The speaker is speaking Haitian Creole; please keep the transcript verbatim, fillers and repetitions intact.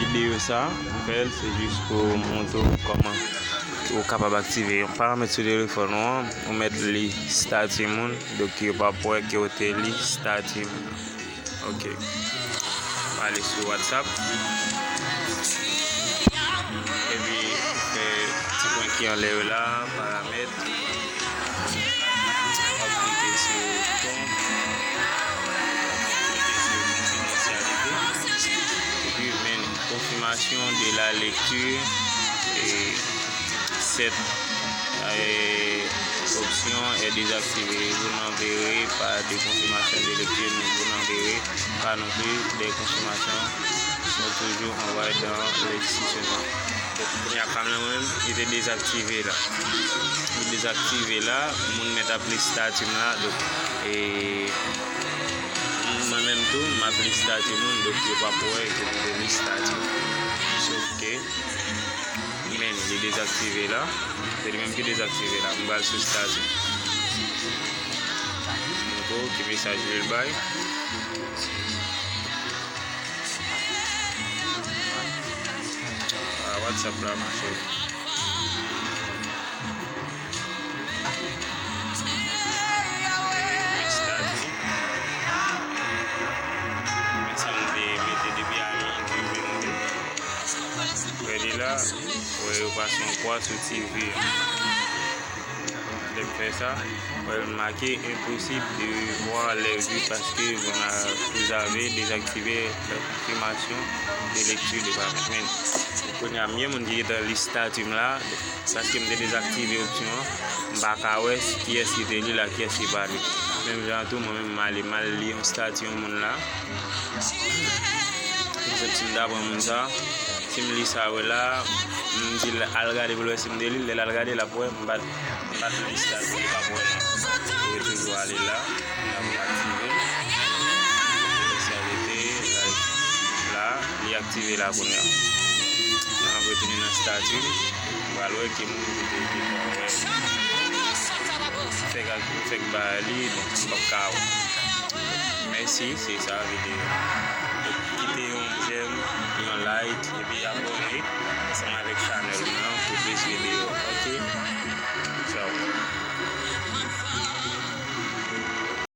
Videyo sa, m fè l, se jis pou montre w kòman ou kapab aktive yon paramèt sou telefòn ou an, ou mèt li estati moun, donk yo p ap wè ke w te li estati moun. Ok. M ale sou WhatsApp. Epi, fè ti pwen ki anlè yo la, paramèt. W ap klike sou ton. W ap klike sou konfidansyalite. Epi, men, confirmation de la lecture, e, cette, e, option est désactivée. Vous n'enverrez pas de confirmation de lecture, vous n'enverrez pas non plus des confirmations sont toujours envoyées dans les discussions. Donk, kounye a, kanmenm, li te dezaktive la. Li dezaktive la, moun mèt ap li estati m la, donk, e, mwen menm tou, m ap li estati moun, donk, yo p ap wè ke m te li estati. Sof ke, men, li dezaktive la. Se li menm ki dezaktive la. M pral sou estati. Montre w ki mesaj li l bay. Ah, WhatsApp la mache. Estati. Men sa m te mete depi a midi vennde. Wè li la, wè yo pase yon kwa sou T V a. Lè m fè sa, wè l make impossible de voir les vues parce que vous avez désactivé la confirmation de lecture de paramètres. Men, kounye a, m gen moun ki gentan li estati m la, paske m te dezaktive opsyon an, m pa ka wè kiyès ki te li la, kiyès ki pa li. Menm jan an tou, mwen menm, m ale, m al li yon estati yon moun la. Egzanp, si m ta pran moun sa, si m li sa wè la, m di l al gade pou l wè si m te li l, lè l al gade, l ap wè m pa t, m pa t li estati, li p ap wè non. Ou toujou ale la, la pou aktive l. Konfidansyalite, la, la, li aktive la kounye a. Mwen ap retounen nan estati m, m pral wè ki moun ki te, ki te wè. Fèk, fèk ba li, donk m p ap ka wè. Mèsi, se sa videyo. Kite yon j'aime, yon like, epi abòne ansanm avèk chanèl mwen an pou plis videyo.